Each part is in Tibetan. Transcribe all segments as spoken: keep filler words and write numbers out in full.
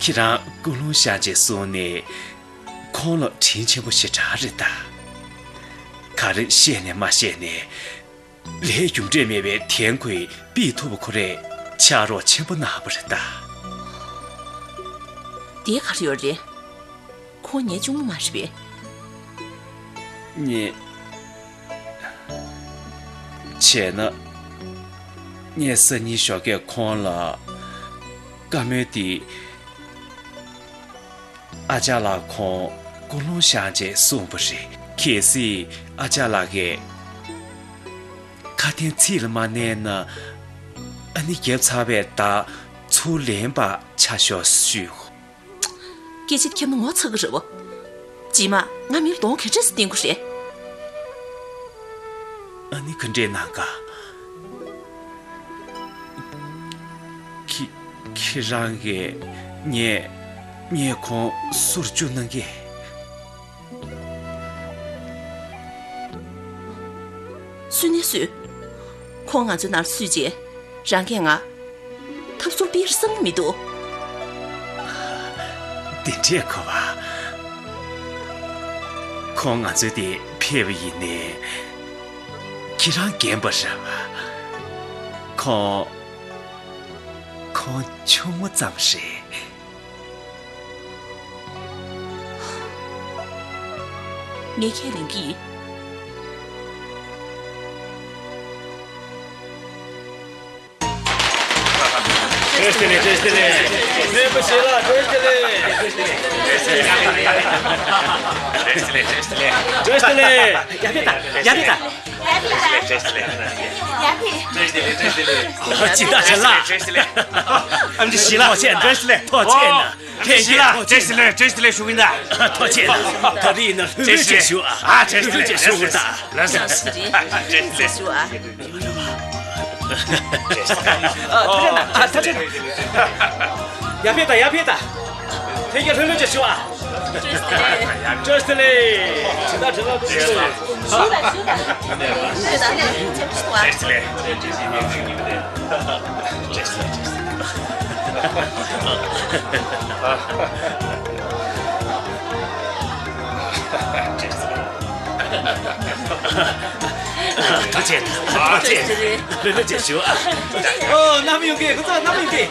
ཁྱེད་རང་ཀུན་སློང་བཞག་ཅེས་གསུངས་ནས། ཁོང་ལ་དྲིན་ཆེན་པོ་ཞེ་དྲག་རེད་ད། ག་རེ་བཤད་ནས་མ་བཤད་ནས། ལས་རྒྱུ་འབྲས་མེད་པའི་དན་ཁོས་ཕུད་ཐུབ་པ་ཁོ་རས་ཕྱག་རོགས་ཆེན་པོ་གནང་བ་རེད་ད། དེ་ག་རེ་ཡོད་རེད། ཁོང་ངའི་གཅུང་མོ་མ་རེད་པས། ངས། བྱས་ན། ངས་སང་ཉིན་ཞོགས་ཀས་ཁོང་ལ་བཀའ་མོལ་དེ། ཨ་ཅག་ལགས་ཁོང་ཀུན་སློང་བཞག་ཅེས་གསུངས་པ་རེད། གལ་སྲིད་ཨ་ཅག་ལགས་ཀྱིས་ཁ་དན་ཚིག་ལ་མ་གནས་ན། ཨ་ནི་རྒྱབ་ཚར་བའི་བརྡ་ཚུར་ལེན་པ་ཆ་ཞོག་ཞུ། སྐད་ཆ་ཁྱབ་ན་ངོ་ཚ་གི་རེད་བ། རྗེས་མ་ང་མིར་གདོང་ག་འདྲས་སེ་བསྟན་དགོས་རེད། ཨ་ནི་ག་འདྲས་གནང་ག་ཁྱེད་ཁྱེད་རང་གིས་ངས་ངས་ཁོང་སུར་བཅུག་གནང་གི། སུས་ནས་སུས། ཁོང་ང་ཚོའི་ནང་སུས་རྗེས་རང་གིས་ང་ཐབས་ཚུར་སྤེལ་བསམ་གྱི་མི་འདུག་དེ་འདྲས་གོ་བ། ཁོང་ང་ཚོའི་དེ་ཕེབས་པ་ཡིན་ནའི། ཁྱེད་རང་རྒན་པ་རེད་བ། ཁོང་ཁོང་ཆུང་མ་ཙམ་རེད། ངས་ཁས་ལེན་གྱི་ཡིན། བཀྲ་ཤིས་བདེ་ལེགས། བཀྲ་ཤིས་བདེ་ལེགས། སྨན་པ་ཞིག་ལ་བཀྲ་ཤིས་བདེ་ལེགས། བཀྲ་ཤིས་བདེ་ལེགས། བཀྲ་ཤིས་བདེ་ལེགས། བཀྲ་ཤིས་བདེ་ལེགས། ཡ་ཕེ་ད། ཡ་ཕེ་ད། ཡ་ཕེ། ལོ་ཅི་ད་ཆ་ལ། ཨམ་ཅི་ཞི་ལ་ཐོག་ཆེན་ན། ཐོག་ཆེན་ན། ཨམ་ཅི་ཞི་ལ་ཐོག་ཆེན་ན། བཀྲ་ཤིས་བདེ་ལེགས། བཀྲ་ཤིས་བདེ་ལེགས་ཞུ་གི་ཡིན་ད། ཐོག་ཆེན་ན། ད་རེས་ཡིན་ན་ལྷོད་ལྷོད་ཅིག་ཞུ་ཨ། ཨ་བཀྲ་ཤིས་བདེ་ལེགས། ལྷོད་ལྷོད་ཅིག་ཞུ་དགོས་ད། བཀྲ་ཤིས་བདེ་ལེགས། བཀྲ་ཤིས་བདེ་ལེགས། ཞུ་ཨ། ཨ་ཐ་ཆེན་ན། ཨ་ཐ་ཆེན་ན། ཡ་ཕེ་ད། ཡ་ཕེ་ད། ཁྱེད་ཀྱིས་ལྷོད་ལྷོད་ཅིག་ཞུ་ཨ། བཀྲ་ཤིས་བདེ་ལེགས། བཀྲ་ཤིས་བདེ་ལེགས། ཇི་ལྟར་དྲི་བ་དྲིས། ཞུ་ད་ཞུ་ད། ཞུ་ད་ལས་ཆེན་པོ་ཞིག་བ། བཀྲ་ཤིས་བདེ་ལེགས། བཀྲ་ཤིས་བདེ་ལེགས། ཐུགས་རྗེ་ཆེ། ཐུགས་རྗེ་ཆེ། ལྷོད་ལྷོད་ཅིག་ཞུ་ཨ། ཨོ་ནམ་ཡོང་གི། ཁོ་ཚོ་ནམ་ཡོང་གི།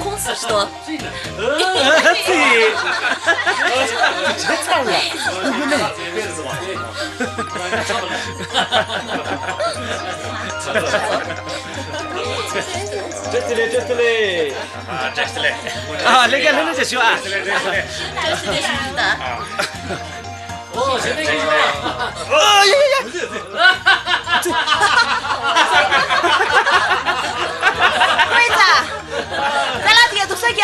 ཁོང་ཟེར་ཞིག་ཏོ། ཨ་ཙི། ཇེ་ཚ་ལ། བཀྲ་ཤིས་བདེ་ལེགས། བཀྲ་ཤིས་བདེ་ལེགས། ཨ་ལས་ཀ་ལྷོད་ལྷོད་ཅིག་ཞུ་ཨ། བཀྲ་ཤིས་བདེ་ལེགས། ཨོ་ཞེ་ནས་ཀྱི་ཞུ་ཨ། ཨོ་ཡ་ཡ་ཡ། ཀུན་ཚ། ད་ལ་དེ་ཡ་འདུག་ས་རྒྱ།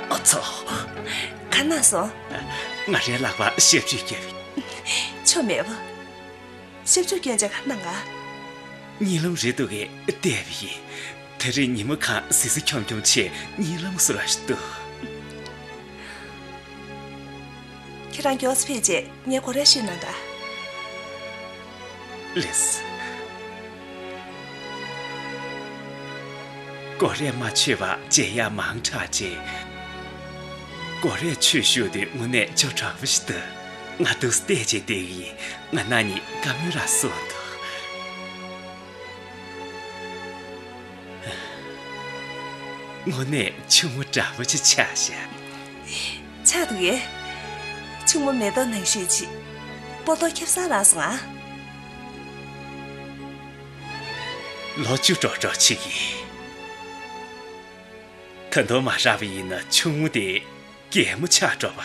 ཨ་ཚོ། ག་ན་སོང་། ང་རའི་ལག་པ་ཤབ་ཆུས་བརྒྱབ། ཆོ་མེད་པ། ཤབ་ཆུ་སྐྱོན་ཅག་ག་ན་ང་། གཉིད་ལམ་རེ་དུ་གི་བལྟས་པ་ཡིན། དེ་རིང་ཉི་མ་གང་ཟི་ཟི་འཁྱོམ་འཁྱོམ་བྱས། གཉིད་ལམ་སུ་ར་ཞིག་འདུག་ཁྱེད་རང་མགྱོགས་སུ་ཕེབས་རྗེས་ངས་གོ་རེ་ཤོད་གནང་དང་། ལེས། གོ་རེ་མ་ཆོད་པ་མཇལ་ཡག་མང་དྲགས་རྗེས། གོ་རེ་ཆོས་ཞུ་དེ་དངོས་གནས་ཅོ་དྲག་པོ་ཞིག་འདུག་ང་འདུག་སྟེ་བྱས་བསྡད་ཀྱི་ཡིན། ང་ན་ནི་བཀའ་མོལ་ར་གསུང་འདུག་དངོས་གནས་ཆུང་མོ་དྲག་པོ་ཅིག་ཆགས་ཤག་ཆགས་འདུག་གས། ཆུང་མོ་མེ་ཏོག་ནང་བཞིན་ཅིག་སྤོ་ཏོ་ཁེབས་སང་རག་སོང་ཨ། ལོ་བཅུ་འགྲོ་འགྲོ་ཅིག་གིས། ད་དུང་མ་རག་པ་ཡིན་ན་ཆུང་མོ་དེ་གད་མོ་ཆགས་འགྲོ་བ།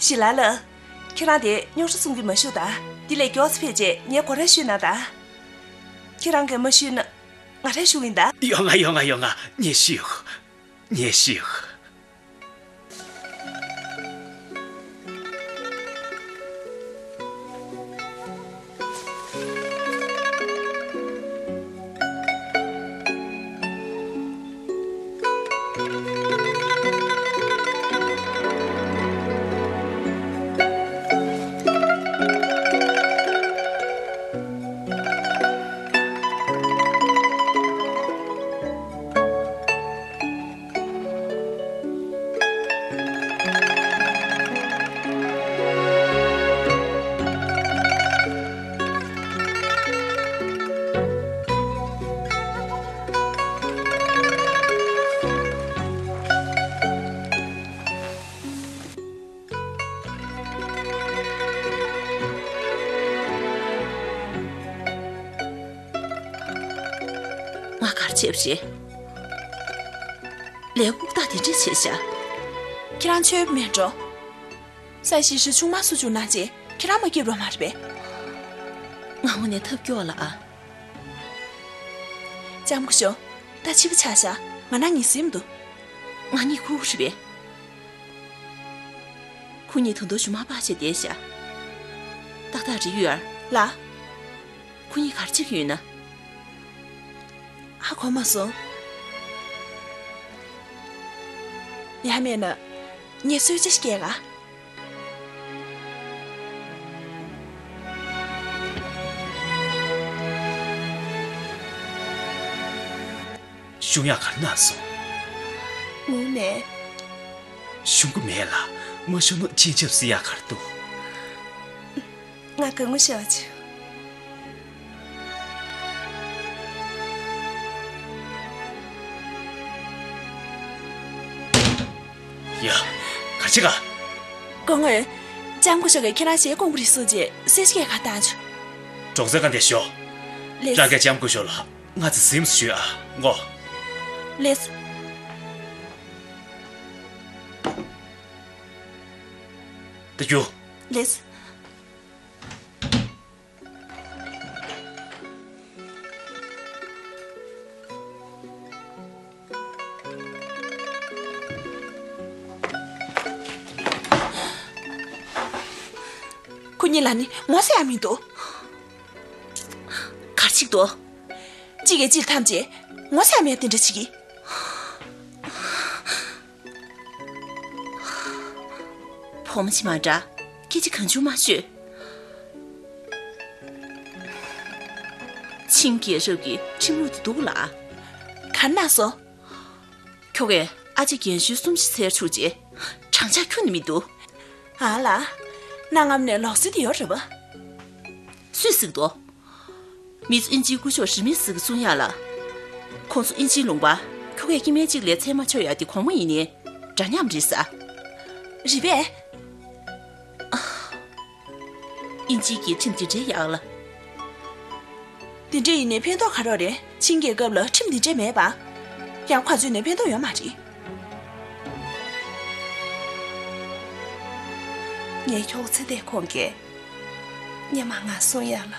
ཞི་ལ་ལགས། ཁྱེད་རང་དེ་རྙོག་དྲ་གསུང་གི་མ་བཞུགས་ད། དེ་ལས་མགྱོགས་ཙམ་ཕེབས་རྗེས་ངའི་གོ་རེ་ཞུས་གནང་ད། ཁྱེད་རང་གིས་མ་ཞུས་ན་ང་རང་ཞུ་གི་ཡིན་ད། ཡོང་ང་ཡོང་ང་ཡོང་ང་། ངས་ཞུ། ངས་ཞུ། ང་གར་བྱེད་པ་རེད། ལས་ཁུངས་ད་དེ་འདྲས་བྱས་ཤག་ཁྱེད་རང་ཆོས་མེད་འགྲོ། ས་ཞིག་ཞིག་ཆུང་མ་སུ་བཅུག་ན་ཅི་ཁྱེད་རང་མ་སྐྱིད་རོ་མ་རེད་པས། ང་དངོས་གནས་ཐབས་སྐྱོ་ལ་ཨ། ལྕམ་སྐུ་ཞབས། ད་ཕྱི་པོ་ཆགས་ཤག་ང་ན་ཉི་སེམས་འདུག་ང་གཉིད་ཁུག་རེད་པས། ཁོ་གཉིས་ད་དུང་ཞུ་མ་པ་བྱས་བསྡད་ཤག་ཏག་ཏག་རེད་ཡོད་ཨར། ལ། ཁོ་གཉིས་གར་ཕྱིན་ཡོད་ན། ཧ་གོ་མ་སོང་། ཡ་མེད་ན། ངས་གསོལ་ཇ་ཞིག་སྐྱེལ་ག་གཞུང་ཡག་ག་རེ་གནང་སོང་། ངུ་ནས། གཞུང་གི་མེད་ལ། མ་གཞུང་ནོ་ཅི་ཆབ་སྲིད་ཡག་གར་འདུག་ང་ག་ངུ་ཤེས་པ་ཆེ། ཡ། ག་ཅི་ག་སྐུ་ངོ། ལྕམ་སྐུ་ཞབས་ཀྱིས་ཁྱེད་རང་ཞལ་སྐོང་བུ་རིག་སོང་རྗེས་གསོལ་ཇ་སྐྱེལ་ག་བཏང་བྱུང་། གྲོགས་ཚེ་ག་འདི་ཤོག་ལེས། རང་གིས་ལྕམ་སྐུ་ཞབས་ལ་ང་ཚོ་གཟིམས་སུ་ཞུས་ཨ་ངོ་། ལེས། ད་རྒྱུགས། ལེས། ཁོ་གཉིས་ལ་ནི་ངོ་ཚ་ཡག་མི་འདུག་གར་ཅིག་འདུག་གཅིག་གིས་གཅིག་ཐམས་ཅད་ངོ་ཚ་མེད་དེ་འདྲ་བྱེད་ཀྱི། བུ་མོ་ཆེ་མ་འདྲ། སྐད་ཆ་གང་བྱུང་མ་ཤོད། ཆིང་རྒྱལ་རབས་ཀྱི་ཁྲིམས་ལུགས་དེ་འདུག་ལ། ག་རེ་གནང་སོང་། ཁྱོ་གས་ཨ་ཅེ་རྒན་གཞོན་གསུམ་ཞིག་འཚོལ་བཅུག་རྗེས་གྲངས་ཆག་ཁྱོན་ནས་མི་འདུག་ཨ་ལ། གནའ་སྔ་མོ་ནས་ལོག་སྲོལ་དེ་ཡོད་རེད་པ། སུས་གཟིགས་འདུག་མི་ཚོ་ཨིན་ཇིའི་སྐུ་ཞབས་རིས་མེད་ཟིག་གི་གསུང་ཡག་ལ། ཁོང་ཚོ་ཨིན་ཇིའི་ལུང་པ་ཁྱོ་གས་སྐྱེ་དམན་གཅིག་ལས་ཚད་མ་ཆོད་ཡག་དེ་གོང་མ་ཡིན་ནའི་འདྲ་མཉམ་རེད་ས། རེད་པས། ཨིན་ཇིའི་རྒྱལ་ཁྲིམས་དེ་འདྲའི་ཡག་ལ། དེ་འདྲ་ཡིན་ནའི་ཕན་ཐོགས་ག་རེ་རེད། ཆིང་རྒྱལ་ཁབ་ལ་ཁྲིམས་དེ་འདྲ་མེད་པ། ཡང་ཁ་ཚོད་ནས་ཕན་ཐོགས་ཡོད་མ་རེད། ངའི་ཁྱོ་ག་ཚེ་འདས་ཁོང་གིས་སྔོན་མ་ང་གསུང་ཡག་ལ།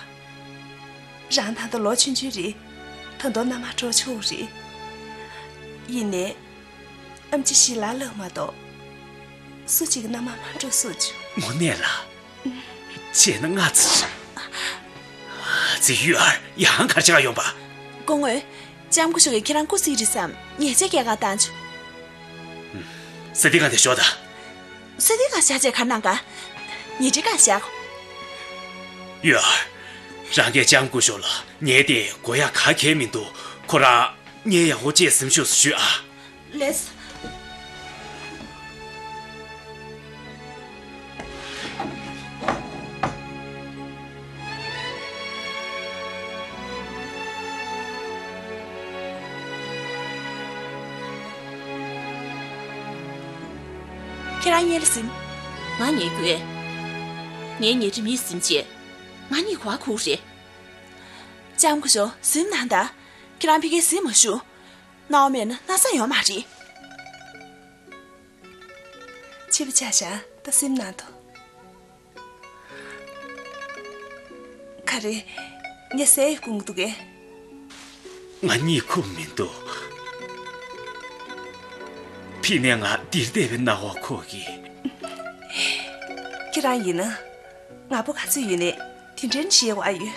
རང་ད་ལྟ་ལོ་ཆུང་ཆུང་རེད། ད་དུང་མནའ་མ་འགྲོ་ཆོག་རེད། ཡིན་ནའི། ཨམ་ཆི་ཞི་ལ་ལགས་མ་གཏོགས་སུ་གཅིག་མནའ་མ་མ་འགྲོ་སུ་ཆུ། དངོས་གནས་ལ། བྱས་ན་ང་ཚོ། ཙི་ཡུས་ཨར་ཡང་གར་ཆགས་ཡོང་པ། སྐུ་ངོ། ལྕམ་སྐུ་ཞབས་ཀྱིས་ཁྱེད་རང་སྐུ་གཟིགས་རེད་བསམ་ཉེས་ཆད་སྐྱེལ་ག་བཏང་བྱུང་། ས་ཏི་གང་དེ་ཤོག་ད། ས་ཏི་གང་བཞག་ཅེས་ག་གནང་ག་ཉེས་ཆད་གང་བཞག་ཡུས་ཨར། རང་གིས་ལྕམ་སྐུ་ཞབས་ལ་ཉེས་དེ་དགོས་ཡག་ག་གེ་མི་འདུག་ཁོ་རང་ཉེས་ཡག་པོ་བྱས་ཟིན་ཤོག་ཞུས་ཨ། ལེས། ཁྱེད་རང་གཉིད་ལ་གཟིམ། ང་ཉལ་དགོས། ངའི་ཉལ་ཁྲི་མིས་ཟིན་བྱས། ང་གཉིད་ག་པར་ཁུག་རེད། ལྕམ་སྐུ་ཞབས་གཟིམ་གནང་དང་། ཁྱེད་རང་ཕ་གིར་གཟིམ་མ་བཞུགས། སྣང་བ་མེད་ན་ན་ཚ་ཡོང་མ་རེད། འཕྱི་པ་ཆགས་ཤག་ད་གཟིམ་གནང་དང་། ག་རེ། ངས་ཟས་ཡོད་སྐུང་གི་འདུག་གས། ང་གཉིད་ཁུག་མི་འདུག་ཕི་ནས་ང་འདིར་བསྡད་པའི་སྣང་བ་ཁུག་གི། ཁྱེད་རང་ཡིན་ན། ང་པོ་ག་ཚོད་ཡོད་ནས་དེ་འདྲའི་ཞེད་པ་ཡོད།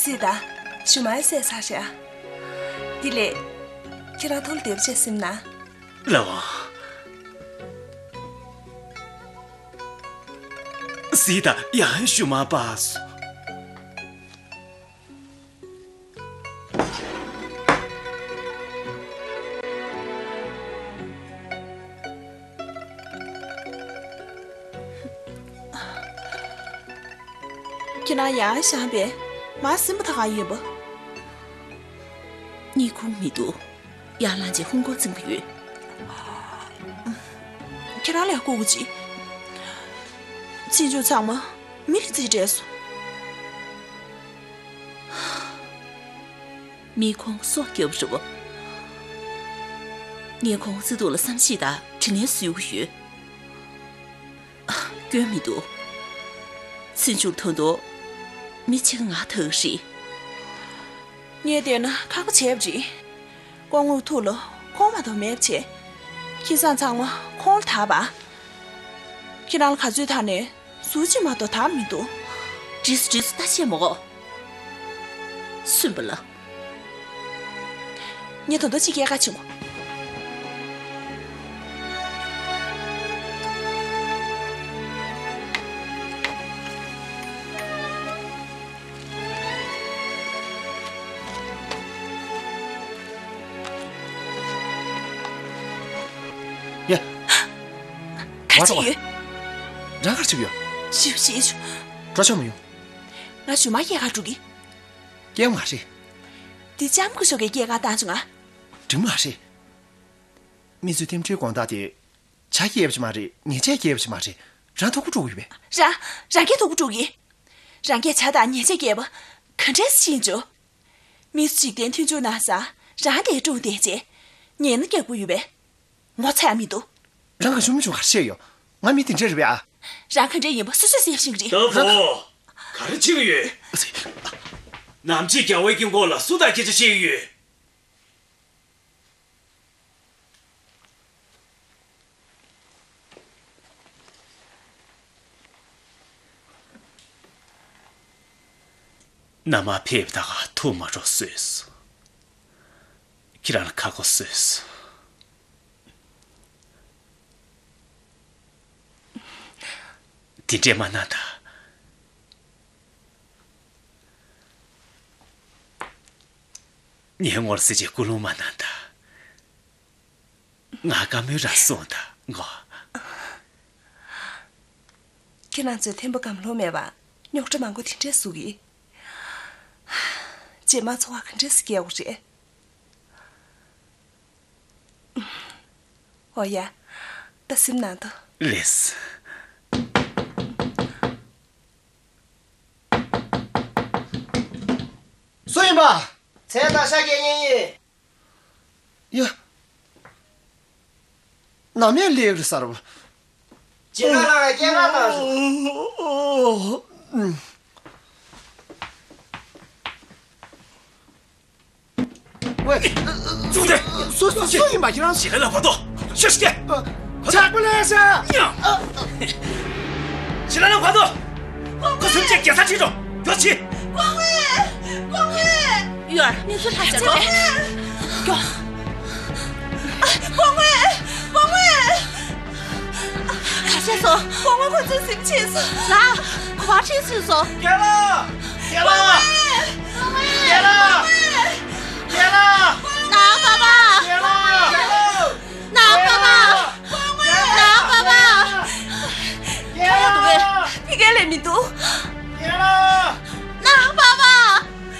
སི་ཏཱ། ཞུ་མའི་སྲས་ཚར་ཤག་དེ་ལས། ཁྱེད་རང་ཐུགས་ལ་བདེ་པོ་བྱས་གཟིམ་ན། ལགས་འོང་། སི་ཏཱ་ཡང་ཞུ་མ་པ་སོང་། ཁྱེད་རང་ཡང་བཞག་པས། མར་གཟིམ་པ་ད་ག་ཡིན་པ། གཉིད་ཁུག་མི་འདུག་ཡར་ལངས་བྱས་ཧུན་སྒོར་འཛིན་གྱི་ཡོད། ཁྱེད་རང་ལ་ཡང་ལྐུགས་ཀྱི། ཚེས་བཅུ་ཚང་མ་མི་གིས་རྩིས་སྤྲད་སོང་། མི་ཁོང་སྲོག་སྐྱོབ་རེད་པ། ངས་ཁོང་བརྩི་འདུག་ལ་བསམ་ཤེས་དང་དྲིན་ལན་གཟོ་གི་ཡོད། སྐྱོན་མི་འདུག་ཚེས་བཅུ་ཐོག་ཏུ་མི་གཅིག་ང་ཐུག་རེད། ངས་བལྟས་ན་ཁག་པོ་བྱས་པ་རེད། སྐུ་ངོ་ཐུགས་ལ་ཁོང་མ་གཏོགས་མེད་པ་བྱས། ཁྱིམ་ཚང་ཚང་མ་ཁོང་ལ་བདག་པ། ཁྱེད་རང་ལ་ག་ཚོད་བདག་ནས་ཟུར་གཅིག་མ་གཏོགས་བདག་མི་འདུག་བྲིས་བྲིས་ལྟ་ཤེས་མོ། སུན་པ་ལ། ངས་ད་དུང་གཅིག་སྐྱེལ་ག་ཕྱིན་གོ། ཡ། ག་རེ་བྱེད་ཡོད། རང་ག་རེ་བྱེད་ཡོད། ཞིབ་ཞིབ། འགྲོ་ཆོག་མི་ཡོང་། ང་ཞུ་མ་སྐྱེལ་ག་འགྲོ་གི། སྐྱེལ་མ་རེད། འདི་ལྕམ་སྐུ་ཞབས་ཀྱིས་སྐྱེལ་ག་བཏང་བྱུང་ང་། འགྲིག་མ་རེད། མི་ཚོའི་རྟེན་འབྲེལ་དགོངས་དག་དེ། ཇ་སྐྱེལ་བ་ཅིག་མ་རེད། ཉལ་ཆས་སྐྱེལ་བ་ཅིག་མ་རེད། རང་ཐུག་གི་འགྲོ་གི་ཡོད་པས། རང་། རང་སྐྱེལ་ཐུག་གི་འགྲོ་གི། རང་སྐྱེལ་ཇ་དང་ཉལ་ཆས་སྐྱེལ་བ། ག་འདྲས་ཤེས་འཇོ། མི་ཚོ་འཇིག་རྟེན་མཐུན་འཇུག་གནང་ས། རང་དེ་སྒྲུང་བསྡད་རྗེས། ཉལ་ན་སྐྱག་པོ་ཡོད་པས། ངོ་ཚ་ཡ་མི་འདུག་རང་ག་ཞུམ་མི་བྱུང་ག་བཤད་ཡོད། ང་མི་དེ་འདྲས་རེད་པས་ཨ། རང་ག་འདྲས་ཡིན་པ་སོ་སོས་གསལ་ཤེས་ཀྱི་རེད། ལྟ་བུ། ག་རེ་བྱེད་ཀྱི་ཡོད། ནམ་ཕྱེད་རྒྱལ་བའི་དཀྱིལ་འཁོར་ལ་སུ་དང་སྐད་ཆ་བཤད་ཀྱི་ཡོད། མནའ་མ་ཕེབས་ད་ག་ཐུག་མ་འགྲོ་བཟོས་སོང་། ཁྱེད་རང་ལ་ཁ་ཁོ་བཟོས་སོང་། དེ་འདྲས་མ་གནང་ད། ངའི་ངོར་ཟེར་བྱས་སྐུ་རླུང་མ་གནང་ད། ང་བཀའ་མོལ་རང་གསུངས་དང་ངོ་། ཁྱེད་རང་ཚོས་ཐེམ་པོ་སྒམ་ལྷུང་མེད་པ་རྙོག་དྲ་མང་པོ་དེ་འདྲས་བཟོ་གི། རྗེས་མ་འཚོ་བ་ག་འདྲས་སྐྱེལ་དགོས་རེད། འོ་ཡ། ད་གཟིམ་གནང་དང་། ལེགས། སུ་ཡིན་པ། ཚལ་དང་ཤ་སྐྱེལ་མཁན་ཡིན། ཡ། ནམ་ཡང་ལེགས་རེད་ཟེར་བ། ཇི་ལྟར་ལ་སྐྱེལ་ག་བཏང་། ཝེ། ཙུག་ཏེ། སུ་སུ་སུ་ཡིན་པ་ཁྱེད་རང་། ཞི་ལ་ལ་བར་དོ། ཤོད་ཤིག་ཇག་པོ་ལས་ཤ། ཡ། ཞི་ལ་ལ་བར་དོ། ཁོ་སུམ་ཅན་རྒྱལ་ས་ཁྲིད་འགྲོ། མགྱོགས་བྱེད། ཀོང་ཝེ། ཀོང་ཝེ། ཡོད། གནས་ཚུལ་ཧ་ཅང་གོ། མགྱོགས། ཀོང་ཝེ། ཀོང་ཝེ། ག་བྱས་སོང་། ཀོང་ཝེ་ཁོ་ཚོས་གཟིམ་ཕྱིན་སོང་། ལགས། ག་པར་ཁྲིད་ཕྱིན་སོང་། རྒན་ལགས། རྒན་ལགས། རྒན་ལགས། རྒན་ལགས། ནང་པ་པ། རྒན་ལགས། རྒན་ལགས། ནང་པ་པ། ནང་པ་པ། རྒན་ལགས། ཕ་གི་ལ་མི་འདུག་རྒན་ལགས། ནང་པ་པ།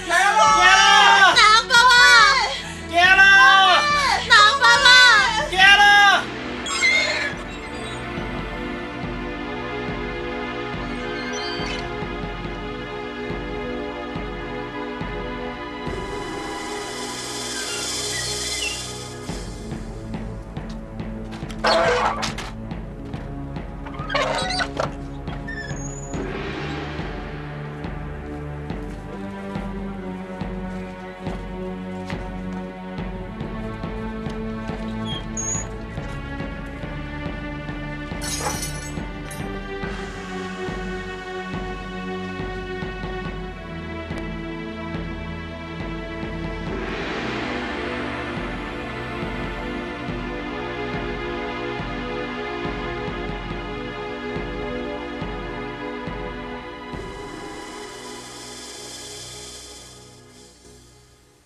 རྒན་ལགས། ནང་པ་པ།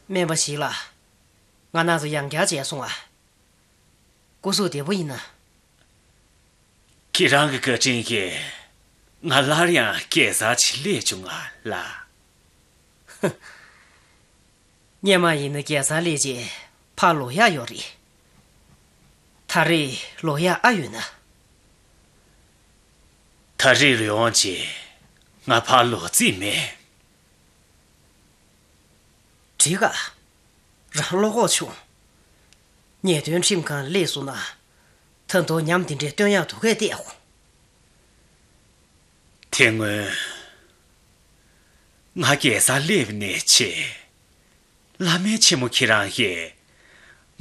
སྨན་པ་ཞིག་ལ། ང་རང་ཚོ་ཡང་བསྐྱར་མཇལ་སོང་ཨ། སྐུ་གཟུགས་བདེ་པོ་ཡིན་ན། ཁྱེད་རང་གི་བཀའ་དྲིན་གྱིས་ང་སླར་ཡང་རྒྱལ་སར་ཅིག་སླེབས་བྱུང་ང་ལགས། སྔོན་མ་ཡིན་ན་རྒྱལ་སར་སླེབས་རྗེས་ཕར་ལོག་ཡག་ཡོད་རེད། ད་རེས་ལོག་ཡག་ཨ་ཡོད་ན། ད་རེས་ལོག་ཡོང་རྗེས་ང་ཕར་ལོག་རྩིས་མེད། འགྲིག་ག། རང་བློ་ཁོག་ཆུང་། ངེས་དོན་ཁྲིམས་ཁང་སླེབས་སོང་ན། ད་དུང་ཉམས་འདི་འདྲའི་སྟོན་ཡག་འདུག་གས་བལྟས་ཨོ། དེ་སྔོན། ང་རྒྱལ་སར་སླེབས་ནས་ཆེ། བླ་སྨན་ཆེན་མོ་ཁྱེད་རང་གིས།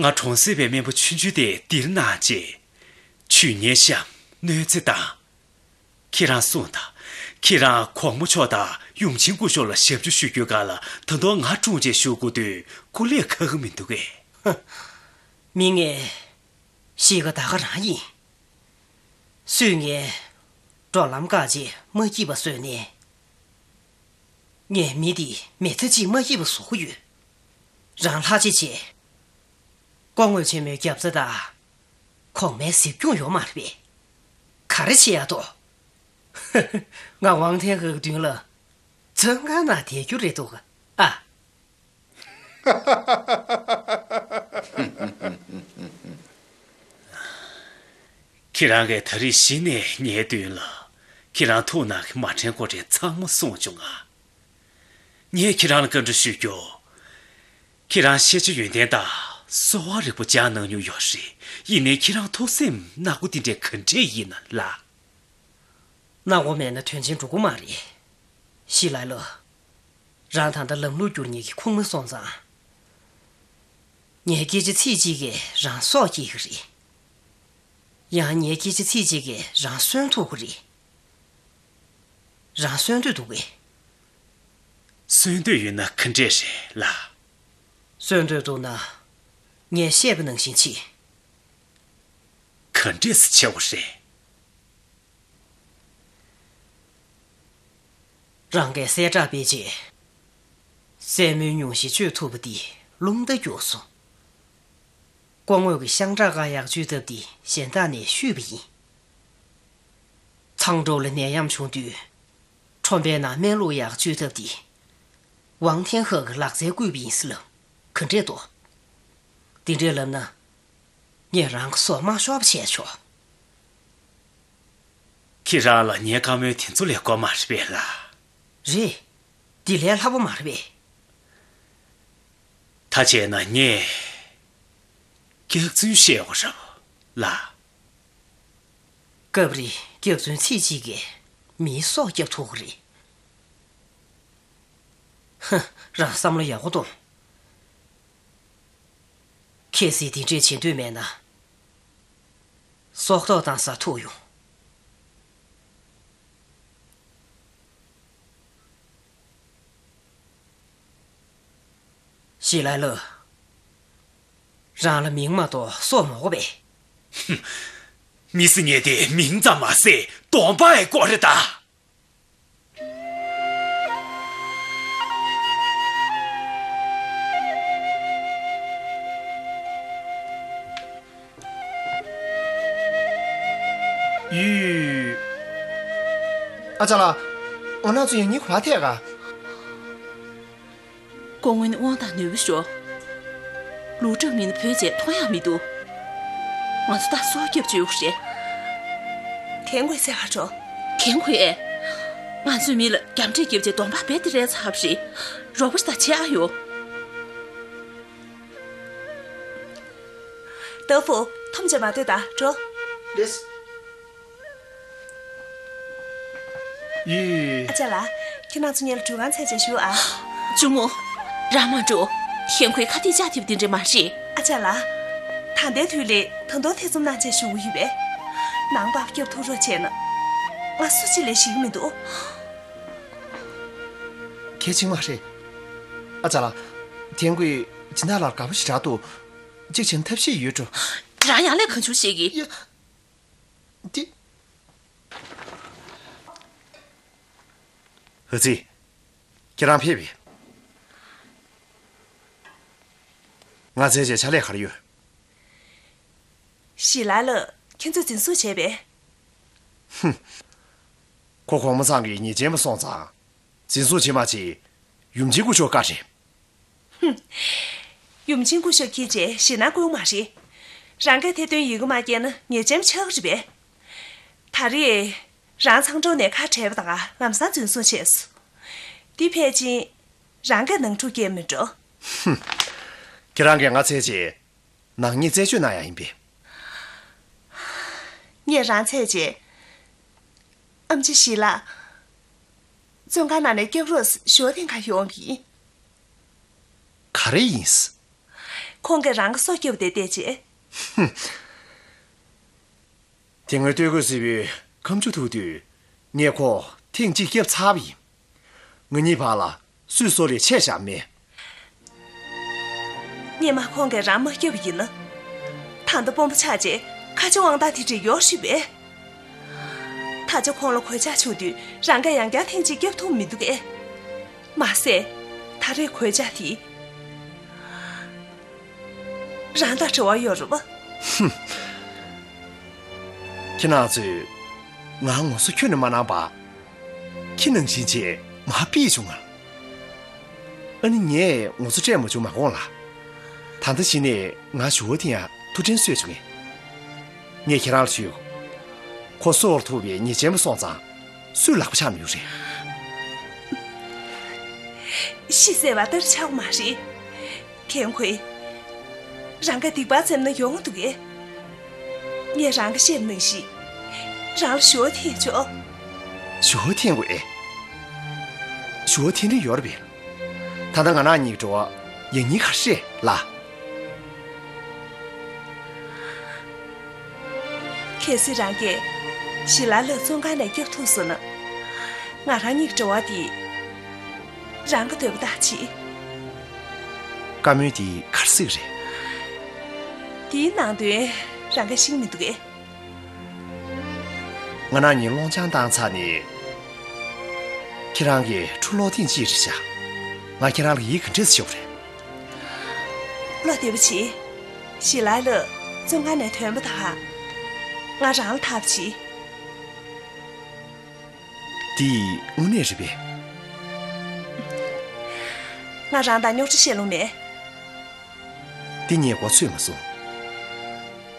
ང་གྲོང་གསེབ་པའི་སྨན་པ་ཆུང་ཆུང་དེ་འདིར་གནང་རྗེས། ཆུ་ཉེན་ཤམ་གནོད་འཚེ་དང་། ཁྱེད་རང་གསུངས་དང་། ཁྱེད་རང་གོང་མ་མཆོག་དང་ཡུམ་ཆེན་སྐུ་ཞབས་ལ་ཞབས་ཕྱི་ཞུ་རྒྱུའི་སྒང་ལ་ད་དུང་ང་དྲུང་ཆེ་ཞུ་དགོས་དུས་སྐུ་ལས་ཁག་གི་མི་འདུག་གས། མི་ངས་གཤིས་ཀ་ད་ག་རང་ཡིན། སུས་ངའི་འགྲོ་ལམ་བཀག་རྗེས་མ་སྐྱིད་པ་བཟོས་ནས། ངས་མི་འདི་མི་ཚེ་གཅིག་མ་སྐྱིད་པ་བཟོ་གི་ཡོད། རང་ལྷག་བཅས་བྱས། སྐུ་ངོ་ཆེན་མོའི་རྒྱབ་རྩ་དང་། གོང་མའི་གཟིགས་སྐྱོང་ཡོད་མ་རེད་པས། ག་རེ་བྱེད་ཡག་འདུག་ང་ཝང་ཐེན་ཧེ་གི་མདུན་ལ་བཙོན་ཁང་ནང་བསྡད་རྒྱུ་རེད་འདུག་ཨ། ཁྱེད་རང་གིས་ད་རེས་གཞི་ནས་ངའི་མདུན་ལ་ཁྱེད་རང་ཐུགས་ནང་གི་མ་དྲན་དགོས་དྲན་ཚང་མ་གསུངས་བྱུང་ང་། ངས་ཁྱེད་རང་ལ་བཀའ་འདྲི་ཞུ་རྒྱུ། ཁྱེད་རང་ཤེས་བྱ་ཡོན་ཏན་དང་གསོ་བ་རིག་པ་སྦྱངས་གནང་མྱོང་ཡོད་རེད། ཡིན་ནའི་ཁྱེད་རང་ཐུགས་སེམས་ནག་པོ་འདི་འདྲས་ག་འདྲས་ཡིན་ན་ལགས། ནག་པོ་མེད་ན་དོན་ཆེན་འགྲོ་གི་མ་རེད། ཞི་ལའི་ལོ། རང་ད་ལྟ་ལམ་ལུགས་བསྒྱུར་མཁན་གྱི་ཁུངས་མ་སོང་ཙང་། ངའི་སྐད་ཆ་ཚིག་གཅིག་གིས་རང་སྲོག་སྐྱེལ་གྱི་རེད། ཡང་ངའི་སྐད་ཆ་ཚིག་གཅིག་གིས་རང་གསོན་ཐུབ་ཀྱི་རེད། རང་གསོན་འདོད་འདུག་གས། གསོན་འདོད་ཡོད་ན་ག་འདྲས་རེད་ལགས། གསོན་འདོད་འདུག་ན། ངས་བཤད་པ་ནང་བཞིན་བྱེད། ག་འདྲས་སེ་བྱེད་དགོས་རེད། རང་གིས་གསལ་བསྒྲགས་སྤེལ་རྗེས། སྲས་མོའི་སྙུང་གཞི་བཅོས་ཐུབ་པ་འདི་རླུང་རྟ་རྒྱུགས་སོང་། སྐུ་ངོ་གི་ཤང་ཁྲག་ཁ་ཡག་བཅོས་ཐབས་འདི་གཞན་དག་ནས་བཤུས་པ་ཡིན། མཚང་སྒྲོག་ལ་ནད་ཡམས་བྱུང་དུས། ཁྲོམ་པའི་ནང་སྨན་བླུགས་ཡག་བཅོས་ཐབས་འདི། ཝང་ཐེན་ཧེ་གི་ལག་རྩལ་བཀོལ་བ་ཡིན་ཟེར་ལབ། ག་འདྲས་འདུག་འདི་འདྲས་ལབ་ན། ངས་རང་གི་སྲོག་མ་ཤོར་བ་བྱས་ཆོག་ཁྱེད་རང་ལ་ངའི་བཀའ་མོལ་དེ་ཚོ་ལས་དགོས་མ་རེད་པས་ལགས། རེད། འདི་ལས་སླ་པོ་མ་རེད་པས། ད་བྱས་ན་ངས་སྐྱག་རྫུན་བཤད་དགོས་རེད་ལགས། སྐབས་རེ་སྐྱག་རྫུན་ཚིག་གཅིག་གིས་མིའི་སྲོག་སྐྱོབ་ཐུབ་ཀྱི་རེད། ཧ། རང་བསམ་བློ་ཡག་པོ་གཏོང་། གལ་སྲིད་དེ་འདྲས་བྱེད་འདོད་མེད་ན། སྲོག་ཐོག་བཏང་སར་ཐུག་ཡོང་། ཞི་ལའི་ལོ། རང་ལ་མིང་མ་གཏོགས་སྲོག་མ་དགོས་པས། མི་ཟེར་མཁན་དེ་མིང་ཙམ་མ་ཟད་གདོང་པའི་སྐོར་རེད་ད། ཡུས། ཨ་ཅག་ལགས། འོ་ན་ཚོ་ཡང་ཉིན་གོ་ལ་ཐད་ག་སྐུ་ངོ་ནི་དབང་ཐང་ནུས་པ་ཤོར། ལུས་གྲུབ་མིན་བུ་བྱས་མཐོང་ཡག་མི་འདུག་ང་ཚོ་ད་སྲོག་སྐྱབས་བཅོལ་དགོས་རེད། ཐན་གོས་ཟེར་བ་འགྲོ། ཐན་གོས། ང་ཚོའི་མི་ལ་རྒྱབ་འདྲེ་རྒྱབ་བྱས་གདོང་པ་རྦད་དེ་རལ་ཚར་བ་རེད། རོགས་པ་ཞིག་ད་བྱེད་ཨ་ཡོ། ཏོ་ཧྥུ། འཐོམ་བྱས་མ་སྡོད་ད་འགྲོ། ལེས། ཡི། ཨ་ཅག་ལགས། ཁྱེད་རང་ཚོ་ངེད་ལ་གྲོས་ཁང་ཚད་ཅིག་ཞུ་ཨ། གཅུང་མོ། རང་མ་འགྲོ། ཐན་གོས་ཁ་གཏད་བཅག་ཐེབས་དེ་འདྲ་མ་རེད། ཨ་ཅག་ལགས། ད་ལྟའི་དུས་ལས་ད་དུང་ཐེ་ཚོམ་གནང་ཆེད་ཞུ་གི་ཡོད་པས། ནང་པར་སྐྱོབ་ཐུབ་རོགས་བྱས་ན། ང་སུ་གཅིག་ལས་ཞིག་མི་འདུག་གལ་ཆེན་མ་རེད། ཨ་ཅག་ལགས། ཐན་གོས་སྦྱིན་བདག་ལགས་དགའ་པོ་ཞེ་དྲག་འདུག་གཅིག་བྱས་ན་ཐབས་ཤེས་ཡོད་འགྲོ། རང་ཡང་ལས་གང་བྱུང་བཤད་ཀྱི། ཡ། འདི། ཧུ་ཙི། ཁྱེད་རང་ཕེབས་པས། ང་བཙལ་བྱས་ཕྱག་ལས་ག་རེ་ཡོད། ཞི་ལ་ལགས་ཁྱེད་ཚོས་འཛིན་བཟུང་བྱས་པས། ཁོ་གོང་མ་ཚང་གི་ཉེས་ཅན་པ་སོང་ཙང་འཛིན་བཟུང་བྱེད་མ་བྱེད་ཡུམ་ཆེན་སྐུ་ཞབས་བཀའ་རེད། ཧུམ། ཡུམ་ཆེན་སྐུ་ཞབས་ཁྱེད་ཀྱིས་ཞེད་སྣང་སྐུལ་མ་རེད། རང་གིས་ཐེར་འདོན་ཡི་གེ་མ་བསྐྱལ་ན་ཉེས་ཅན་པ་ཆགས་ཀྱི་རེད་པས། ད་རེས་རང་ཚང་གྲོང་ནས་ཁ་བྲལ་བ་དང་ལམ་སང་འཛིན་བཟུང་བྱས་སོང་། འདི་ཕལ་ཆེར་རང་གིས་ནང་འཁྲུག་བསྐྱལ་མིན་འགྲོ། ཧུམ། ཁྱེད་རང་གིས་ང་འཚོལ་བྱས་ནག་ཉེས་རྩད་གཅོད་གནང་ཡག་ཡིན་པས། ངས་རང་འཚོལ་བྱས། ཨེམ་ཆི་ཞི་ལགས། བཙོན་ཁང་ནང་ནས་སྐྱོབ་རོགས་ཞུ་བ་ཐེངས་ཁ་ཡོང་གི་ཡིན། ག་རེ་ཡིན། ཁོང་གིས་རང་གི་སྲོག་སྐྱོབ་བསྡད་བསྡད་བྱས། དེ་སྔོན་སྟོད་གོས་སེར་པོས་ཁ་མཆུ་ཐུག་དུས་ངས་ཁོ་ཐེངས་གཅིག་བསྐྱབས་ཚར་བ་ཡིན། ང་གཉིས་བར་ལ་སུས་སྲོག་ལས་ཆད་བཞག་མེད། སྔོན་མ་ཁོང་གིས་རང་མ་བསྐྱབས་པ་ཡིན་ན། ད་ལྟ་དཔོན་པོ་ཆགས་བྱས་ཁ་ཆེ་དབང་ཐང་དེ་འདྲ་ཡོད་སྲིད་པས། ད་ཆ་ཁོང་ལ་གོད་ཆག་བྱུང་དུས་རང་གིས་ཡང་བསྐྱར་ཐེངས་གཅིག་བསྐྱབས་ཐུབ་མི་འདུག་གས། མ་ཟད། ད་རེས་གོད་ཆག་དེ། རང་དང་འབྲེལ་བ་ཡོད་རེད་པ། ཧུམ། ཁྱེད་རང་ཚོས་ང་ངོ་སོ་ཁྱོན་ནས་མ་གནང་བར། ཁྱི་ནང་བཞིན་བྱས་མར་ཕུད་བྱུང་ང་། ཨ་ནི་ངས་ངོ་སོ་སྤྲད་མ་བྱུང་མ་དགོངས་ལ། ད་ལྟ་གཞི་ནས་ང་ཞུ་བ་དེ་ཡང་ཐུགས་དྲན་གསོས་བྱུང་ངས། ངས་ཁྱེད་རང་ལ་ཞུ། ཁོ་སྲོག་ལ་ཐུག་པའི་ཉེས་ཅན་པ་སོང་ཙང་སུས་ལག་པ་འཆང་ནི་ཡོད་རེད། ཤི་ཟེར་བ་ལྟར་ཆགས་མ་རེད། ཐེན་ཁོས། རང་ག་སྡིག་པ་བཙེམ་ན་ཡོང་འདུག་གས། ངས་རང་ག་བཤད་ནང་བཞིན། རང་ལ་ཞུ་བ་འཐེན་ཆོག་ཞུ་བ་འཐེན་དགོས་ཨེ། ཞུ་བ་འཐེན་དུས་ཡོད་རེད་པས། ད་ལྟ་ང་རང་གཉིས་འགྲོ་བ་ཡང་སྙིང་ཁར་བཤད་ལ། གལ་སྲིད་རང་གིས་ཞི་ལ་ལགས་བཙོན་ཁང་ནས་སྐྱོབ་ཐུབ་སོང་ན། ང་རང་གཉིས་འགྲོ་བ་འདི་རང་གི་འདོད་པ་ལྟར་བྱེད། བཀའ་མོལ་འདི་ག་རེ་ཟེར་གི་རེད། འདིའི་ནང་དོན་རང་གིས་ཤེས་ཀྱི་མི་འདུག་གས། ང་རང་གཉིས་སློང་ཆང་བཏང་ཚར་ནས། ཁྱེད་རང་གིས་ཕྲུ་གུ་ལོག་ཐེངས་གཅིག་རེད་ཤག་ང་ཁྱེད་རང་ལ་ཡིད་ག་འདྲས་ཤོར་རེད། བློ་བདེ་པོ་བྱེད། ཞི་ལ་ལགས་བཙོན་ཁང་ནས་ཐོན་པ་དང་། ང་རང་ལ་ཐག་བྱེད། འདི་དངོས་གནས་རེད་པས། ང་རང་དང་རྙོག་དྲ་བཤད་ལུགས་མེད། འདི་ངས་མགོ་ཚོས་མ་སོང་།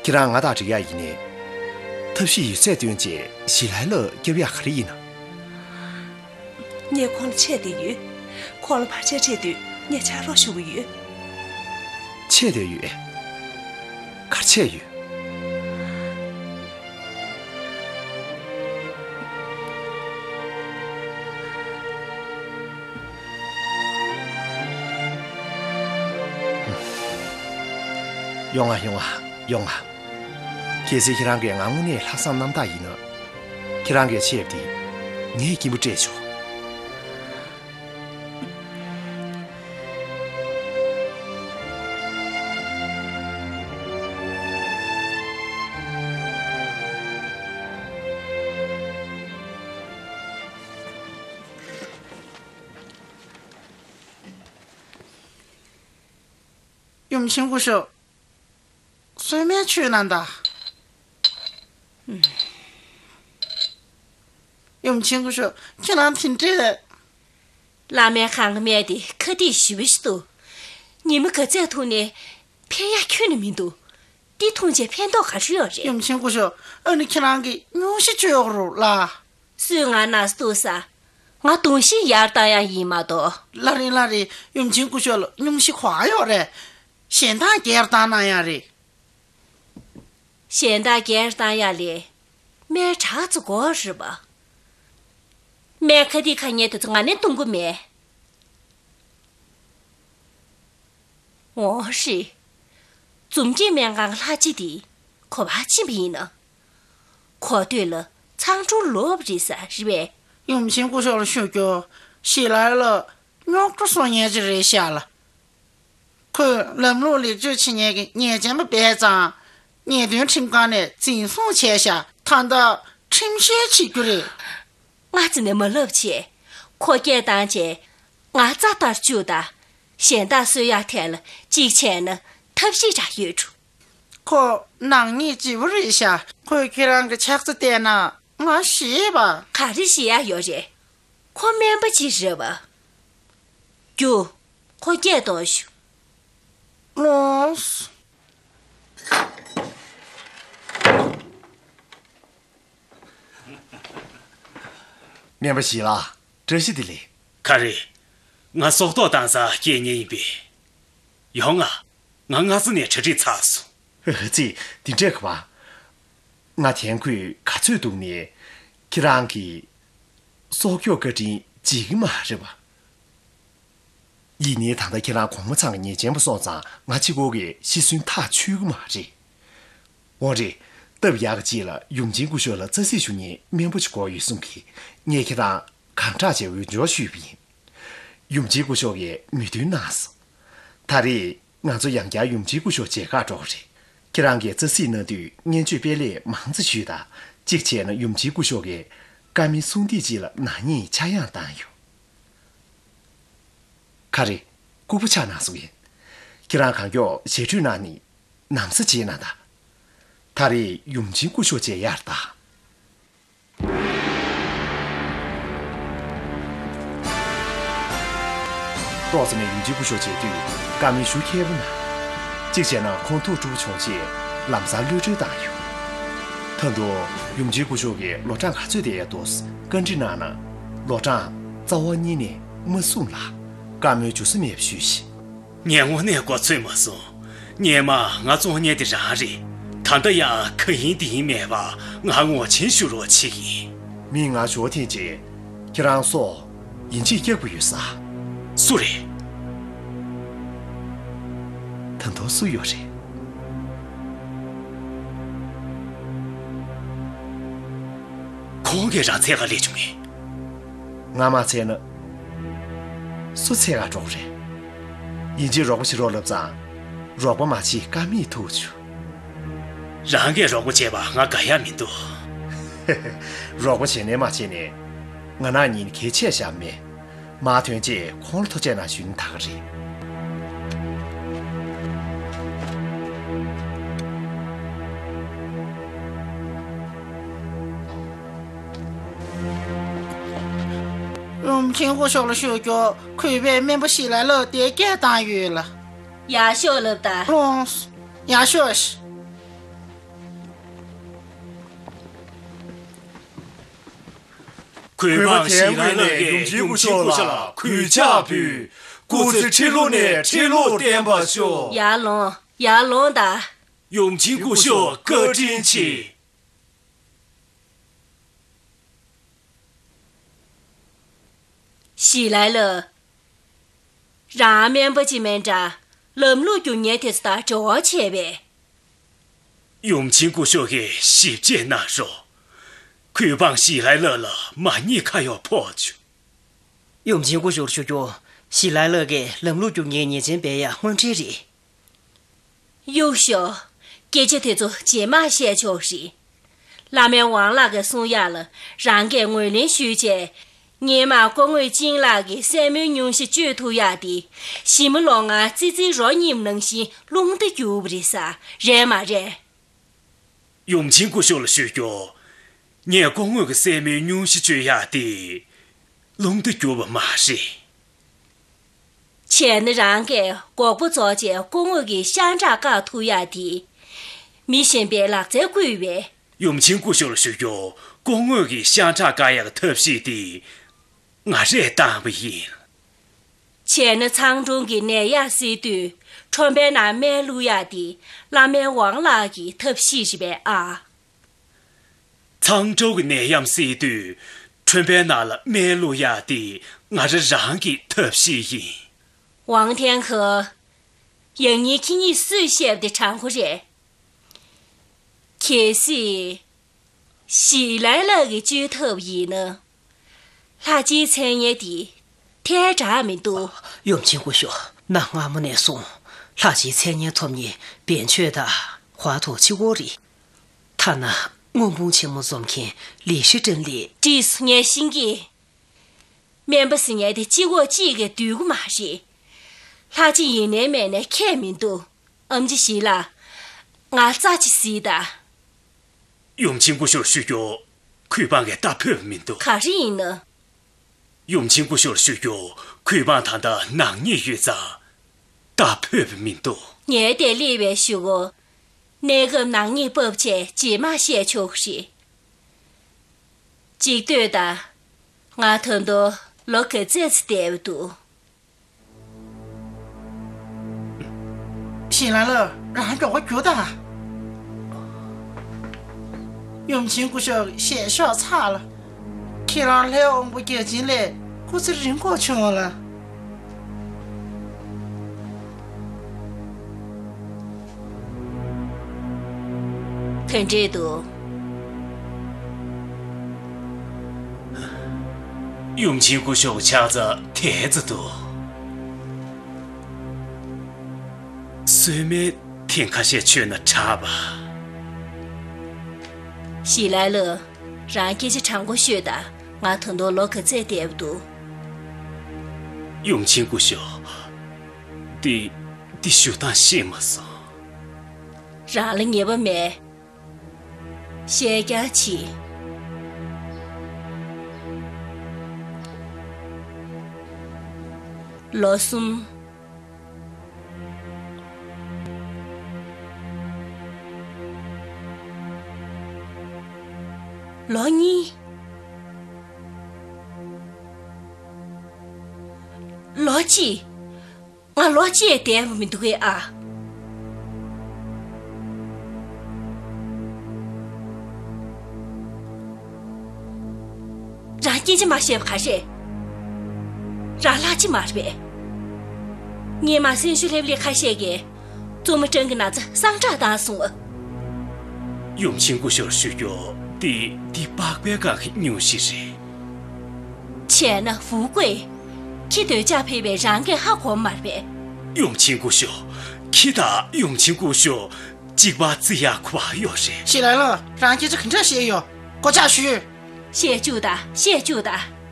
ཁྱེད་རང་ང་དང་འགྲིག་ཡག་ཡིན་ནའི། ཐབས་ཤེས་ཡོད་ཚད་བཏོན་བྱས་ཞི་ལའི་ལག་སྐྱོབ་ཡག་ག་རེ་ཡིན་ན། ངས་ཁོང་ལ་ཆད་བསྡད་ཡོད། ཁོང་ལ་བར་ཆད་འཕྲད་དུས་ངས་ཕྱག་རོགས་ཞུ་གི་ཡོད། ཆད་བསྡད་ཡོད་ཨེ། ག་རེ་ཆད་ཡོད། ཡོང་ང་ཡོང་ང་ཡོང་ང་། གལ་སྲིད་ཁྱེད་རང་གིས་ང་དངོས་གནས་ལྷག་བསམ་རྣམ་དག་ཡིན་ན། ཁྱེད་རང་གིས་ཆད་པ་དེ་ངས་སྐྱིད་པོ་སྤྲད་ཆོག་ཡུམ་ཆེན་སྐུ་ཞབས། གསོལ་སྨན་མཆོད་གནང་དང་། ཡུམ་ཆེན་སྐུ་ཞབས་ཁྱེད་རང་དེ་འདྲས། བླ་སྨན་ཁང་གི་སྨན་དེ་ཁ་གཏད་ཞེ་པོ་ཞིག་འདུག་ཉི་མ་ག་ཚད་འཐུང་ནའི་ཕན་ཡག་ཁྱོན་ནས་མི་འདུག་འདི་འཐུང་བྱས་ཕན་ཐོགས་ག་རེ་ཡོད་རེད། ཡུམ་ཆེན་སྐུ་ཞབས་ཨ་ནི་ཁྱེད་རང་གིས་སྙུང་གཞི་བཅོས་ཡོད་རེད་ལ། སུས་ང་ན་ས་གཏུགས་ས། ང་གདོང་ཤིང་ཡར་བཏང་ཡག་ཡིན་མ་གཏོགས། ལགས་རེད་ལགས་རེད། ཡུམ་ཆེན་སྐུ་ཞབས་ལ་སྙུང་གཞི་ག་པར་ཡོད་རེད། གཞན་དག་སྒེར་བཏང་གནང་ཡག་རེད། གཞན་དག་སྒེར་བཏང་ཡག་ལས། སྨན་དྲག་ཙམ་དགོས་རེད་པ། སྨན་ཁ་ཏིག་ཁ་ཉལ་དེ་ཚོ་ང་ནས་གཏོང་གི་མེད། འོ་རེད། འཛོམས་སྐྱིད་སྨན་ཁང་གི་ལྷ་རྗེ་དེ་ག་པར་ཕྱིན་པ་ཡིན་ན། གོ་ཐོས་ལ་ཚང་ཁྲོ་ལོབ་རེད་ས་རེད་པས། ཡུམ་ཆེན་སྐུ་ཞབས་ལ་ཞུ་རྒྱུ། ཞི་ལའི་ལགས་རྙོག་དྲ་བཟོ་མཁན་ཅིག་རེད་ཤག་ལ། ཁོས་ལམ་ལུགས་ལེགས་བཅོས་བྱེད་མཁན་གྱི་ཉེས་ཅན་པ་སྦས་ཙང་། ཉེས་དོན་ཁྲིམས་ཁང་ནས་འཛིན་བཟུང་བྱས་ཤག་ད་ལྟ་ཁྲིམས་བཤེར་བྱེད་རྒྱུ་རེད། ང་རྩ་ནས་མ་ལབ་བྱས། ཁོ་སྐད་བཏང་བྱས། ང་རྩ་ལྟར་བཅུག་དང་། གཞན་དག་གསོད་ཡག་ཐད་ལ་གཅིག་བྱས་ན་ད་ ཐབས་ཤེས་རག་ཡོད་འགྲོ། ཁོ་ནག་ཉེས་ལྕི་པོ་རེད་ཤག་ཁོས་ཁྱེད་རང་གི་ཕྱག་རྩལ་བལྟས་ན་ང་ཤི་ཡས་པ། ག་རེ་ཤི་ཡ་ཡོད་རེད། ཁོ་སྨན་པ་ཅིག་རེད་པ། རྒྱུ། ཁོ་སྐད་གཏོང་ཤོག་ལོངས། སྨན་པ་ཞིག་ལ་བཀྲ་ཤིས་བདེ་ལེགས། ག་རེ། ང་སྲོག་ཐོག་བཏང་ས་སྐྱེལ་མཁན་ཡིན་པས། ཡོང་ང་། ང་སྔ་ས་ནས་གྲ་སྒྲིག་ཚར་སོང་། ཨ་ཙི། དེ་འདྲས་ག་བ། ང་དན་ཁོས་ག་ཚོད་འདུག་ནས་ཁྱེད་རང་གི་སྲོག་སྐྱོབ་བཀའ་དྲིན་བརྗེད་ཀྱི་མ་རེད་པ། ཡིན་ནའི་ད་ལྟ་ཁྱེད་རང་གོང་མ་ཚང་གི་ཉེས་ཅན་པ་སོང་ཙང་ང་གཅིག་པོ་གིས་ཤི་གསོན་ཐག་ཆོད་ཀྱི་མ་རེད། འོ་རེད། སྟབས་ཡག་གི་ཅིག་ལ་ཡུམ་ཆེན་སྐུ་ཞབས་ལ་རྩ་གཟིགས་ཞུ་མཁན་སྨན་པ་ཅིག་དགོས་ཡོད་གསུང་གིས་ངས་ཁྱེད་རང་གང་དྲག་བྱས་འོས་སྦྱོར་ཞུས་པ་ཡིན། ཡུམ་ཆེན་སྐུ་ཞབས་ཀྱིས་མོས་མཐུན་གནང་སོང་། ད་རེས་ང་ཚོ་ཡང་བསྐྱར་ཡུམ་ཆེན་སྐུ་ཞབས་མཇལ་ཁ་འགྲོ་གི་རེད། ཁྱེད་རང་གིས་རྩ་གཟིགས་གནང་དུས་སྙན་བརྒྱུད་དཔེ་ལེགས་མང་ཙམ་ཞུས་དང་། གཅིག་བྱས་ན་ཡུམ་ཆེན་སྐུ་ཞབས་ཀྱིས་བཀའ་མོལ་གསུང་དུས་གཅིག་ལ་ནག་ཉེས་ཆག་ཡང་བཏང་ཡོད། ག་རེ། ལྐུགས་པ་ཆགས་གནང་སོང་ཡིན། ཁྱེད་རང་གང་མགྱོགས་ཞལ་འཕྲོས་གནང་ནས་ན་བཟའ་བརྗེས་གནང་དང་། ད་རེས་ཡུམ་ཆེན་སྐུ་ཞབས་མཇལ་ཡག་རེད་ད། ཏོག་ཙམ་ནས་ཡུམ་ཆེན་སྐུ་ཞབས་མཇལ་དུས་བཀའ་མོལ་ཞུ་མཁས་པོ་གནང་། གཅིག་བྱས་ན་ཁོང་ཐུགས་སྤྲོ་པོ་བྱུང་རྗེས་ལམ་སང་གློད་གྲོལ་བཏང་ཡོད། ད་དུང་ཡུམ་ཆེན་སྐུ་ཞབས་ཀྱིས་ལོ་གྲངས་ག་ཚོད་བསྡད་ཡག་འདུག་བཀའ་འདྲི་གནང་ན། ལོ་གྲངས་རྩ་བ་ཉིད་ནས་མ་གསུངས་ལ། བཀའ་མོལ་འཇུག་ས་མེད་པ་ཞུས་ཤིང་། ངས་དངོས་གནས་མགོ་ཚོད་མ་སོང་། སྔོན་མ་ང་བཙོང་མཁན་དེ་རང་རེད། ད་ལྟ་ཡང་གང་ཡིན་དེ་ཡིན་མེད་པ་ང་ངོ་ཆེན་ཞུ་རོགས་བྱེད་ཀྱི་ཡིན། མི་ང་ཞོ་ཐེན་ཅེ། ཁྱེད་རང་སོ། ཡིན་གཅིག་སྐྱག་པ་ཡོད་ས། སུ་རེད། ད་དུང་སུ་ཡོད་རེད། ཁོང་གིས་རང་འཚོལ་ག་སླེབས་བྱུང་ངས། ང་མ་འཚོལ་ན། སུ་འཚོལ་ག་འགྲོ་གི་རེད། ཡིན་གཅིག་རོགས་པ་བྱེད་རོགས་ལབ་ཙང་། རོགས་པ་མ་བྱེད་ཀ་མེད་ཐུག་བྱུང་། རང་གིས་རོགས་པ་བྱས་པ་ང་དགའ་ཡག་མི་འདུག་རོགས་པ་བྱས་ནས་མ་བྱས་ནས། ང་ནང་ཉིན་གལ་ཆེ་བཞག་མེད། མ་ཐོན་རྗེས་ཁོང་ལ་ཐུགས་རྗེ་གནང་ཞུས་ན་ད་ག་རེད། ཡུམ་ཆེན་སྐུ་ཞབས་ལ་ཞུ་རྒྱུ། གུས་པས་སྨན་པ་ཞི་ལའི་ལགས་དེ་སྐད་བཏང་ཡོད་ལ། ཡག་ཤོས་ལབ་ད། ལོངས། ཡག་ཤོས། གུས་པས་ཞི་ལའི་ལགས་ཀྱིས་ཡུམ་ཆེན་སྐུ་ཞབས་ལ་གུས་ཕྱག་ཕུལ། སྐུ་ཚེ་ཁྲི་ལོ་ནས་ཁྲི་ལོ་བརྟན་པར་ཤོག་ཡར་ལོངས། ཡར་ལོངས་ད། ཡུམ་ཆེན་སྐུ་ཞབས་བཀའ་དྲིན་ཆེ། ཞི་ལའི་ལགས། རང་སྨན་པ་ཅིག་མིན་འདྲ། ལམ་ལུགས་རྒྱུག་མཁན་དེ་ཚོ་དང་འབྲེལ་བ་བྱས་པས། ཡུམ་ཆེན་སྐུ་ཞབས་ཀྱིས་ཞིབ་དཔྱད་གནང་རོགས། གུས་པས་ཞི་ལའི་ལགས་ལ་མ་ཉེས་ཁ་གཡོག་ཕོག་བྱུང་། ཡུམ་ཆེན་སྐུ་ཞབས་ཞུ་རྒྱུ། ཞི་ལའི་ལགས་ཀྱིས་ལམ་ལུགས་རྒྱུག་མཁན་ཉེས་ཅན་སྤེལ་ཡག་དངོས་འབྲེལ་རེད། གཡུག་ཞོག་སྐད་ཆ་དེ་ཚོ་རྗེས་མ་བཤད་ཆོག་རེད། བླ་སྨན་ཝང་ལགས་ཀྱིས་གསུང་ཡག་ལ་རང་གིས་ངོས་ལེན་ཞུས་བྱས། སྔོན་མ་སྐུ་ངོ་ཅིང་ལགས་ཀྱི་སྲས་མོའི་སྙུང་གཞི་བཅོས་ཐུབ་ཡག་དེ། ཞི་མོ་ལོ་ང་ཙི་ཙིའི་རོ་གཉིས་ནང་བཞིན་རླུང་རྟ་རྒྱུག་པ་རེད་ས། རེད་མ་རེད། ཡུམ་ཆེན་སྐུ་ཞབས་ལ་ཞུ་རྒྱུ། ངས་སྐུ་ངོ་གི་སྲས་མོའི་སྙུང་གཞི་བཅོས་ཡག་དེ། རླུང་རྟ་རྒྱུག་པ་མ་རེད། བྱས་ན་རང་གིས་འགོག་པ་རྫོགས་རྗེས་སྐུ་ངོ་གི་ཤ་ཁྲག་བཀག་ཐུབ་ཡག་དེ། མི་གཞན་པའི་ལག་རྩལ་བཀོལ་བས། ཡུམ་ཆེན་སྐུ་ཞབས་ལ་ཞུ་རྒྱུ། སྐུ་ངོ་གི་ཤ་ཁྲག་བཀག་ཡག་ཐབས་ཤེས་དེ། ང་རས་བཏང་བ་ཡིན། བྱས་ན་ཚང་སྒྲུང་གི་ནད་ཡག་སེལ་དུས་ཁྲོན་པའི་ནང་སྨན་བླུག་ཡག་དེ་བླ་སྨན་ཝང་ལགས་ཀྱི་ཐབས་ཤེས་རེད་པས་ཨ། ཚང་ཀྲོའུ་གི་ནད་ཡམས་སེལ་དུས་ཁྲོན་པའི་ནང་ལ་སྨན་བླུག་ཡག་དེ་ང་རང་རང་གི་ཐབས་ཤེས་ཡིན། ཝང་ཐེན་ཧེ། ཡང་སྙིང་ཁྱེད་གཉིས་སུས་བཤད་པ་དེ་དྲང་པོ་རེད། གལ་སྲིད། ཞི་ལའི་ལགས་ཀྱིས་བཅོས་ཐུབ་ཡིན་ན། ལྷ་རྗེའི་མཚན་སྙན་དེ་ཐལ་དྲགས་མི་འདུག་ཡུམ་ཆེན་སྐུ་ཞབས། གནའ་སྔ་མོ་ནས་བཟུང་ལྷ་རྗེའི་མཚན་སྙན་ཐོབ་མཁན་བན་ཆོས་དང་ཧྭ་ཐོག་གཅིག་པོ་རེད། ཐ་ན་སྔོན་དཔུང་ཆེན་མོ་འཛོམས་མཁན་ལི་ཧྲི་ཀྲིན་ལི། ཀྲིས་ངས་ཤེས་ཀྱི། སྨན་པ་ཟེར་མཁན་དེ་གཅིག་པོ་གཅིག་གིས་འདུལ་གི་མ་རེད། ལྷ་རྗེ་ཡིན་ནའི་མེད་ནའི་ཁྱད་མི་འདུག་ཨམ་ཆི་ཞིག་ལ། ང་རྩ་ཅིག་གཟིགས་དང་། ཡུམ་ཆེན་སྐུ་ཞབས་ཞུ་རྒྱུ། གུས་པ་ངས་ད་ཕོད་པ་མི་འདུག་ག་རེ་ཡིན་ན། ཡུམ་ཆེན་སྐུ་ཞབས་ཞུ་རྒྱུ། གུས་པ་ད་ལྟ་ནག་ཉེས་ཡོད་ཙང་། ད་ཕོད་པ་མི་འདུག་ངས་དེ་སླེབས་པའི་གཞུག་གུ། གནས་སྐབས་ནག་ཉེས་སྤབས་བྱས་རྗེས་མ་བཤད་ཆོག་རེད། གཅིག་ལྟོས་དང་། ང་ད་དུང་ལོ་ག་ཚད་ཙམ་བསྡད་པ་འདུག་ཞིག་ལ་ལ་རང་མགྱོགས་པོ་རྒྱུགས་དང་། ཡུམ་ཆེན་སྐུ་ཞབས་ཞལ་ཤོག་ཚར་ལ། ཁྱེད་རང་ལྷའི་དབང་པོ་བརྒྱ་བྱིན་ལས་སྐུ་ཚེ་རིང་པོ་བྱུང་བ་ལ། ག་འདྲས་འདུག་ཡུམ་ཆེན་སྐུ་ཞབས་ཕྱག་རྩ་དལ་ཙམ་འདུག་གསོལ་སྨན་ཐེངས་ཁ་ཤས་མཆོད་ན་དྲག་པ། ཞིག་ལ་ལ། རང་སྐད་ཆ་དྲང་པོ་ཤོད་དང་། ང་ད་དུང་ལོ་ག་ཚད་བསྡད་པ་འདུག་ཡུམ་ཆེན་སྐུ་ཞབས། འདི། འདི་ཞུ་སྟངས་ཤེས་མ་སོང་། རང་ལ་ངེས་པ་མེད། བཤད་རྐྱང་བྱེད། ལོ་གསུམ། ལོ་གཉིས། ལོ་གཅིག་ང་ལོ་གཅིག་བསྡད་པ་མི་འདུག་གས་ཨ། རང་སྐད་ཆ་མ་བཤད་པ་ག་རེད། རང་ལྷག་ཅི་མ་རེད་པས། ངས་མ་སེམས་ཤུགས་སླེབས་ལེ་ཁ་ཤས་ཀྱིས་གཙོ་མོ་ཀྲང་གི་ན་ཚ་སངས་དྲག་བཏང་སོང་ཨ། ཡུམ་ཆེན་སྐུ་ཞབས་ཞུ་རྒྱུ་འདི་འདི་པགས་པའི་སྒང་གི་སྙུང་གཞི་རེད། བྱས་ན་ཧྥུ་ཀུའེ། ཁྱི་འདོད་ཆགས་ཕེབས་པའི་རང་སྐད་ཧ་གོ་མ་རེད་པས། ཡུམ་ཆེན་སྐུ་ཞབས། ཁྱི་དང་ཡུམ་ཆེན་སྐུ་ཞབས། གཅིག་པ་བརྩི་ཡག་གོ་བ་ཡོད་རེད། ཞིག་ལ་ལ་རང་སྐད་ཆ་ག་འདྲ་བཤད་ཡོད། སྐོར་ཆག་ཞུས། བཤད་བཅུག་དང་བཤད་བཅུག་དང་།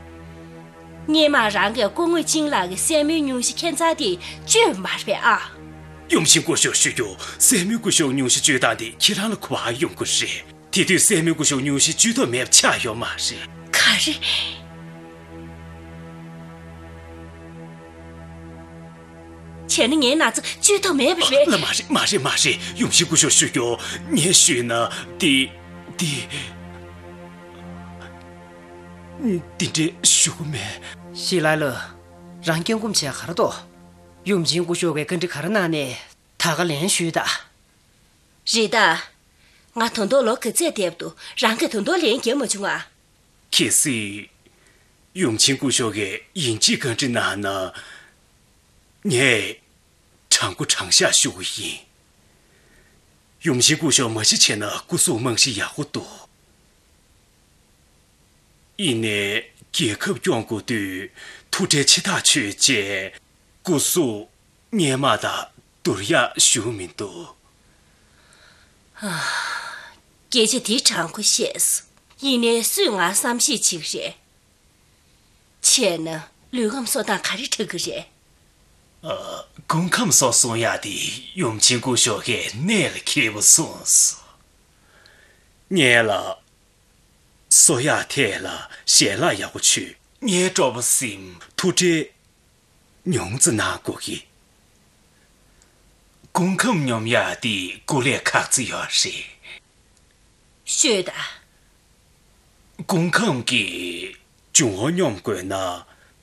སྔས་མ་རང་གིས་སྐུ་ངོ་ཅིང་ལགས་ཀྱི་སྲན་མའི་སྙུང་གཞི་ཁྱད་མཚར་དེ་བཅོས་མ་རེད་པས་ཨ། ཡུམ་ཆེན་སྐུ་ཞབས་ཞུ་རྒྱུ། སྲན་མའི་སྐུ་ཞབས་སྙུང་གཞི་བཅོས་སྟངས་དེ་ཁྱེད་རང་ལ་གོ་བ་ཡོང་གི་རེད། དེ་དུས་སྲན་མའི་སྐུ་ཞབས་སྙུང་གཞི་བཅོས་ཐབས་མེད་པ་ཆགས་ཡོད་མ་རེད། ག་རེ། བྱས་ན་ངའི་ན་ཚ་བཅོས་ཐབས་མེད་པ་རེད། ལ་མ་རེད་མ་རེད་མ་རེད། ཡུམ་ཆེན་སྐུ་ཞབས་ཞུ་རྒྱུ། ངས་ཞུས་ན་དེ་དེ། འདི་འདྲས་ཞུ་གི་མེད། ཞིག་ལ་ལ། རང་སྐྱོན་སྐུམ་བྱས་ག་རེ་འདུག་ཡུམ་ཆེན་སྐུ་ཞབས་ཀྱིས་བཀའ་འདྲི་ག་རེ་གནང་ནས་ད་ག་ལན་ཞུས་ད། རེད་ད། ང་ད་དུང་ལོ་ག་ཚད་བསྡད་པ་འདུག་རང་གིས་ད་དུང་ལན་རྒྱག་མ་བྱུང་ཨ། གལ་སྲིད། ཡུམ་ཆེན་སྐུ་ཞབས་ཀྱིས་དབྱིན་ཇིའི་བཀའ་འདྲི་གནང་ན། ངས་དྲང་པོ་དྲང་བཞག་ཞུ་གི་ཡིན། ཡུམ་ཆེན་སྐུ་ཞབས་མ་གཞི་བྱས་ན་སྐུ་གཟུགས་རྨང་གཞི་ཡག་པོ་འདུག་ཡིན་ནའི་རྒྱལ་ཁབ་སྐྱོང་དགོས་དུས་ཐུགས་ཁྲལ་ཆེ་ཐག་ཆོད་བྱས། སྐུ་གཟུགས་སྔས་མ་དང་བསྡུར་ཡག་ཞུ་མི་འདུག་སྐད་ཆ་དེ་དྲང་པོ་བཤད་སོང་། ཡིན་ནའི་སུས་ང་བསམ་ཤེས་བྱེད་ཀྱི་རེད། བྱས་ན་ལུས་ཁམས་གསོ་སྟངས་ག་རེ་དྲག་གི་རེད། ཨ། སྐུ་ཁམས་གསོ་གསུང་ཡག་དེ་ཡུམ་ཆེན་སྐུ་ཞབས་ཀྱིས་གནད་ལ་འཁེལ་པོ་གསུངས་སོང་། ངས་ལ། གསོ་ཡག་ཐད་ལ་ཞལ་ལག་ཡག་པོ་མཆོད། ངའི་གྲོགས་པོ་སིམ་ཐུགས་ཁྲལ་ཉུང་ཙམ་གནང་དགོས་ཀྱི། སྐུ་ཁམས་སྙོམས་ཡག་དེ་སྐུ་ལས་ཁག་ཙམ་ཡོད་རེད། ཤོད་ད། སྐུ་ཁམས་ཀྱི་འབྱུང་བ་སྙོམས་དགོས་ན་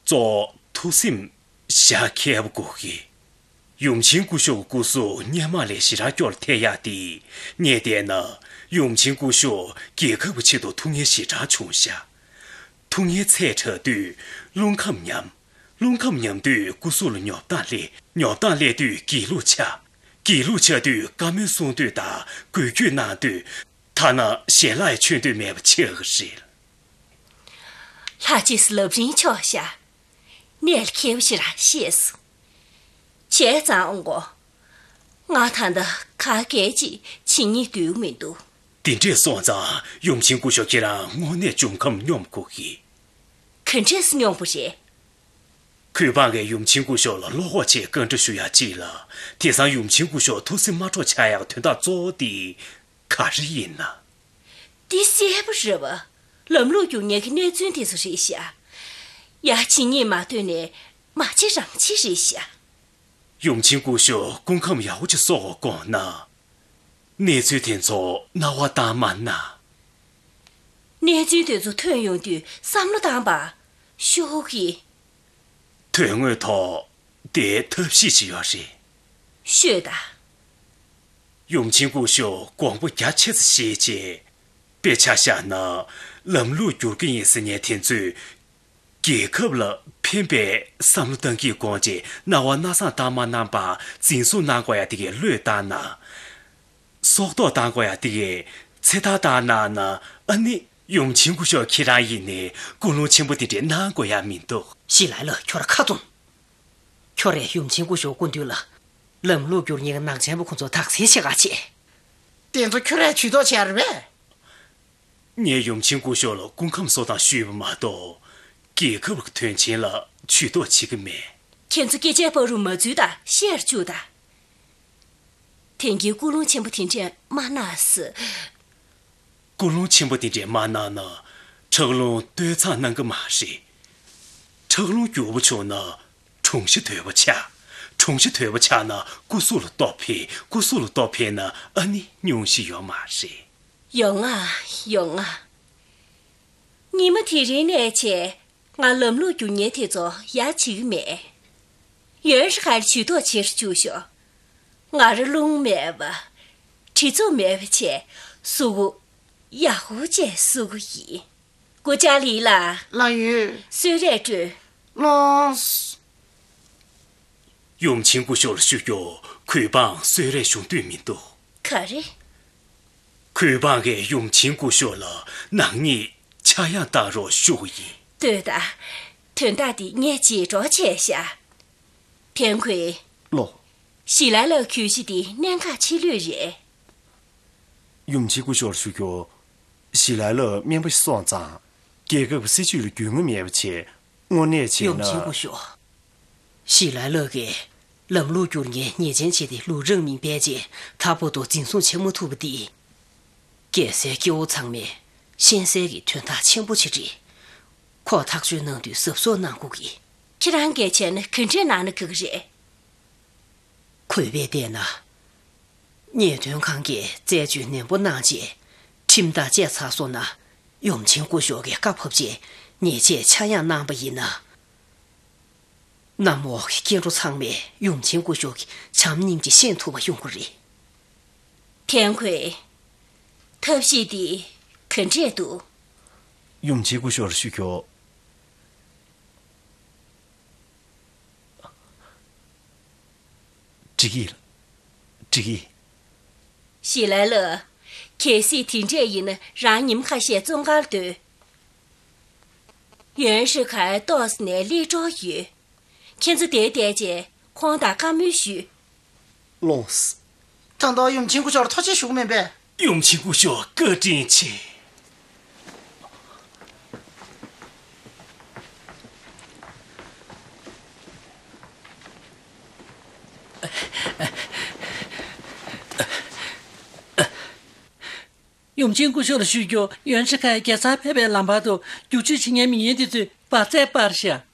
གཙོ་བོ་ཐུགས་སེམས་བཞག་མཁས་པོ་དགོས་ཀྱི། ཡུམ་ཆེན་སྐུ་ཞབས་སྐུ་གཟུགས་སྔས་མ་ལས་ཞེ་དྲག་སྐྱོ་ལ་ཐེབས་ཡག་དེ། ངས་བལྟས་ན་ཡུམ་ཆེན་སྐུ་ཞབས་རྒྱལ་ཁབ་ཀྱི་ཆེད་དུ་ཐུགས་ངལ་ཞེ་དྲག་བྱུང་ཤག་ཐུགས་ངལ་ཚད་དྲགས་དུས་རླུང་ཁམས་ཉམས། རླུང་ཁམས་ཉམས་དུས་སྐུ་གཟུགས་ལ་ཉོབ་ཐང་སླེབས། ཉོབ་ཐང་སླེབས་དུས་སྒྱིད་ལུག་ཆགས། སྒྱིད་ལུག་ཆགས་དུས་བཀའ་མོལ་གསུང་འདོད་དང་འགུལ་སྐྱོད་གནང་འདོད། ཐ་ན་ཞལ་ལག་ཡང་མཆོད་འདོད་མེད་པ་ཆགས་ཀྱི་རེད། ལྷ་རྗེས་སུ་ལབ་རིན་ཆོག་ཤག་གནད་ལ་འཁེལ་བ་ཞིག་རང་ཤེས་སོང་། བྱས་ཙང་ཨོང་གོ། ང་ད་ལྟ་ག་གེ་ཅིག་བྱེད་སྙིང་འདོད་མི་འདུག་དེ་འདྲས་སོང་ཙང་ཡུམ་ཆེན་སྐུ་ཞབས་ཁྱེད་རང་དངོས་གནས་འབྱུང་ཁམས་སྙོམས་དགོས་ཀྱི། ག་འདྲས་སེ་སྙོམས་པ་རེད། གུས་འབངས་ཀྱིས་ཡུམ་ཆེན་སྐུ་ཞབས་ལ་བློ་ཁོག་ཆེ་བཀའ་འདྲི་ཞུ་ཡག་ཅིག་ལ། དེང་སང་ཡུམ་ཆེན་སྐུ་ཞབས་ཐུགས་སེམས་མ་འཕྲོག་ཆགས་ཡག་དོན་དག་གཙོ་བོ་དེ་ག་རེ་ཡིན་ན། འདི་གསལ་པོ་རེད་བ། ལམ་ལུགས་བསྒྱུར་མཁན་གྱི་གནས་ཚུལ་དེ་ཚོ་རེད་ཤག་ཡ་ཕྱི་ཉིན་མ་ཐོན་ནས་མ་བྱེད་རང་བྱེད་རེད་ཤག་ཡུམ་ཆེན་སྐུ་ཞབས་སྐུ་ཁམས་ཡག་པོ་ཅིག་གསོ་བར་དགོངས་ན། གནས་ཚུལ་དེ་ཚོ་སྣང་བ་བཏང་མ་གནང་། གནས་ཚུལ་དེ་ཚོ་ཐོན་ཡོང་དུས་བསམ་བློ་བཏང་བ། ཤོག་གི། དོན་དངོས་ཐོག་དེ་ཐབས་ཤེས་ཅིག་ཡོད་རེད། ཤོད་ད། ཡུམ་ཆེན་སྐུ་ཞབས་དགོངས་པ་རྒྱ་ཆེ་ཙམ་བཞེས་རྗེས། དཔེ་ཆ་བཞག་ན། ལམ་ལུགས་བསྒྱུར་གྱི་ཡིན་ཟེར་མཁན་དེ་ཚོས། རྒྱལ་ཁབ་ལ་ཕན་པའི་བསམ་བློ་བཏང་གི་དགོངས་བྱས་སྣང་བ་སྣང་བཟང་བཏང་མ་གནང་པ་འཛིན་བཟུང་གནང་དགོས་ཡ་དེ་གའི་བློས་བཏང་ན། སྲོག་ཐོག་བཏང་དགོས་ཡ་དེ་གའི་ཚེ་ཐར་བཏང་གནང་ན། ཨ་ནི་ཡུམ་ཆེན་སྐུ་ཞབས་ཁྱེད་རང་ཡིན་ནའི་ཀུན་སློང་ཆེན་པོ་དེ་འདྲས་གནང་དགོས་ཡ་མི་འདུག་ཞི་ལའི་ལགས་ཁྱོད་ར་ཁ་བཙུམ། ཁྱོད་རས་ཡུམ་ཆེན་སྐུ་ཞབས་སྐུ་མདུན་ལ་ལམ་ལུགས་བསྒྱུར་མཁན་གྱི་ནག་ཅན་པོ་ཁོ་ཚོ་དག་སེལ་བྱེད་ག་བྱེད། དེ་ཚོ་ཁྱོད་རས་ཇུས་གཏོགས་བྱས་རེད་པས། ངས་ཡུམ་ཆེན་སྐུ་ཞབས་ལ་སྐུ་ཁམས་གསོ་སྟངས་ཞུས་པ་མ་གཏོགས། རྒྱལ་ཁབ་ཀྱི་དོན་ཆེན་ལ་ཇུས་གཏོགས་བྱེད་ཀྱི་མེད། ཁྱེད་ཚོ་སྐད་ཆའི་བར་རུ་མ་འཛུལ་དང་བཤད་བཅུག་དང་། དེང་གི་ཀུན་སློང་ཆེན་པོ་དེ་འདྲས་མ་གནང་ཟེར། ཀུན་སློང་ཆེན་པོ་དེ་འདྲས་མ་གནང་ན། ཁྲག་རླུང་སྟོད་འཚངས་གནང་གི་མ་རེད། ཁྲག་རླུང་འགྱུར་པོ་བྱུང་ན། གྲུང་ཤ་དོད་པོ་ཆགས། གྲུང་ཤ་དོད་པོ་ཆགས་ན་སྐུ་གཟུགས་ལ་སྟོབས་འཕེལ། སྐུ་གཟུགས་ལ་སྟོབས་འཕེལ་ན་ཨ་ནི་སྙུང་གཞི་ཡོད་མ་རེད། ཡོང་ང་། ཡོང་ང་། ཉི་མ་དེ་རིང་ནས་བྱས་ང་ལམ་ལུགས་བསྒྱུར་མཁན་དེ་ཚོ་ཡ་བྱེད་ཀྱི་མེད། ཡོན་ཧྲི་ཁའི་ཇུས་གཏོགས་བྱེད་རུ་བཅུག་ཤོག་ང་རང་རླུང་མེད་པ། གྲི་མཚོ་མེད་པ་བྱས་གཟུགས་པོ་ཡག་པོ་བྱས་བཟོ་གི་ཡིན། སྐུ་བཅར་ལི་ལགས། ལགས་ཡོད། གསོལ་རས་སྤྲོད། ལགས། ཡུམ་ཆེན་སྐུ་ཞབས་ལ་ཞུ་རྒྱུ། གུས་འབངས་གསོལ་རས་ཞུ་འདོད་མི་འདུག་ག་རེ། གུས་འབངས་ཀྱིས་ཡུམ་ཆེན་སྐུ་ཞབས་ལ་ནག་ཉེས་ཆག་ཡང་བཏང་རོགས་ཞུ་གི་ཡིན། ལྟོས་དང་། དོན་དག་འདི་ངས་བརྗེད་འགྲོ་བྱས་ཤག་ཐན་ཁུའེ། ལགས། ཞི་ལའི་ལགས་གྱོད་གཞི་འདི་གནད་འགག་ཆེ་ལོས་རེད། ཡུམ་ཆེན་སྐུ་ཞབས་ལ་ཞུ་རྒྱུ། ཞི་ལའི་ལགས་སྨན་པ་ཞིག་སོང་ཙང་། རྒྱལ་ཁབ་ཀྱི་སྲིད་ཇུས་ལ་རྒྱུས་མངའ་མེད་པ་བྱས། དངོས་གནས་བྱས་ན། ཡུམ་ཆེན་སྐུ་ཞབས། ཞི་ལའི་ལགས་ཀྱིས་ལམ་ལུགས་བསྒྱུར་མཁན་ཉེས་ཅན་བྱས་ཏེ་ལུས་རག་མིན་པས་བྱས་མཐའ་བར་དུ་འཛིན་བཟུང་བྱེད་མ་ཐུབ་པ་འདི། རྒྱལ་སའི་སྐྱེ་བོ་ཚང་མས་ཤེས་གསལ་གྱི་དོན་དག་ཆེན་པོ་ཞིག་རེད། ཁོ་ཐག་གཅོད་གནང་དུས་གཟབ་གཟབ་གནང་དགོས་ཀྱི། ཁྱེད་རང་གིས་བྱས་ན་ག་འདྲས་གནང་ན་དགའ་གི་རེད། གུས་པས་བལྟས་ན། ཉེས་དོན་ཁང་གིས་རྩད་གཅོད་ནན་པོ་གནང་རྗེས། ཁྲིམས་ཐག་བཅད་ཚར་སོང་ན། ཡུམ་ཆེན་སྐུ་ཞབས་ཀྱིས་བཀའ་ཕབ་རྗེས་ཉེས་ཆད་ཆག་ཡང་གནང་པ་ཡིན་ན། གནམ་འོག་གི་སྐྱེ་འགྲོ་ཚང་མས་ཡུམ་ཆེན་སྐུ་ཞབས་ཀྱི་བྱམས་སྙིང་རྗེ་ཤེས་ཐུབ་པ་ཡོང་གི་རེད། ཐན་ཁུའེ། ཐབས་ཤེས་འདི་ག་འདྲས་འདུག་ཡུམ་ཆེན་སྐུ་ཞབས་ལ་ཞུ་རྒྱུ། འགྲིག་གི། འགྲིག་གི། ཞི་ལའི་ལགས། གལ་སྲིད་དེ་འདྲས་ཡིན་ན་རང་ཉིན་ཁ་ཤས་བཙོན་ཁང་ལ་སྡོད། ཡོན་ཧྲི་ཁའི་ཏོག་ཙམ་ནས་སླེབས་འགྲོ་ཡོད། ཁྱེད་ཚོ་དེར་བསྡད་རྗེས་ཁོང་དང་བཀའ་མོལ་ཞུས། ལགས་སོ། ད་ལྟ་ཡུམ་ཆེན་སྐུ་ཞབས་ལ་ཐུགས་རྗེ་ཞུ་གི་མིན་པས། ཡུམ་ཆེན་སྐུ་ཞབས་བཀའ་དྲིན་ཆེ། ཡུམ་ཆེན་སྐུ་ཞབས་ལ་ཞུ་རྒྱུ། ཡོན་ཧྲི་ཁའི་རྒྱལ་སར་ཕེབས་པའི་ལམ་བར་དུ་རྒྱུག་ཆུ་བྱེད་མཁན་མི་ངན་དེ་ཚོས་འབར་རྫས་སྤར་ཤག